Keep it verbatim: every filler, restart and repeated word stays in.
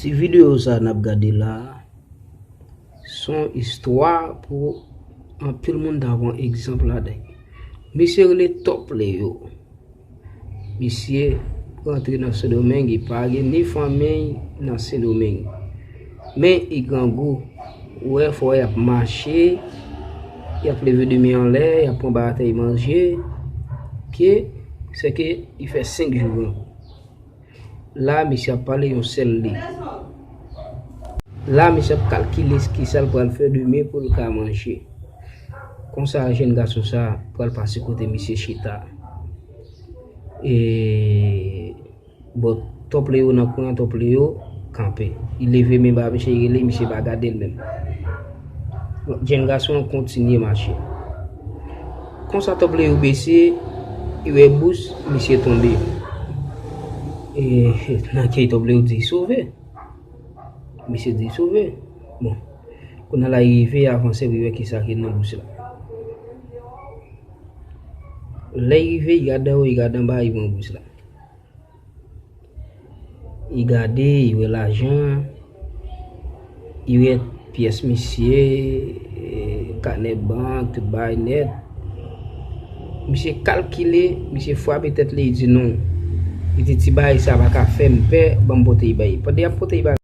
Ti videyo sa n ap gade la, se yon istwa pou anpil moun ta pran egzanp ladan. Misye rele Top Leo. Misye rantre nan Sendomeng, li pa gen ni fanmi nan Sendomeng. Men li grangou. Ou wè, fò y ap mache, y ap leve de men anlè, y ap pran batèy manje, ke, sèke li fè senk jou grangou. La, misye ap pale yon sèl li. La, misye ap kalkile kisa l pral fè demen pou l ka manje. Konsa, jèn gason sa pral pase kote misye chita. E, bon, Top Leo nan kwen an, Top Leo kanpe. Li leve men ba misye, li rele, misye pa gade l menm. Jèn gason an kontinye mache. Konsa, Top Leo bese, li wè bous, misye tonbe. E, nan kè Top Leo di, "Sove." Misye di, "Sove." Bon, kounye a la, li rive, li avanse pou li wè kisa ki nan bous la. Lè li rive, li gade anwo, li gade anba, li pran bous la. Li gade, li wè lajan, li wè pyès misye, eh, kanè bank, tout bagay nèt. Misye kalkile, misye frape tèt li, li di, "Non." Li di, "Ti bagay sa pa ka fè m pè, ban m pote l ba li." Pandan y ap pote l ba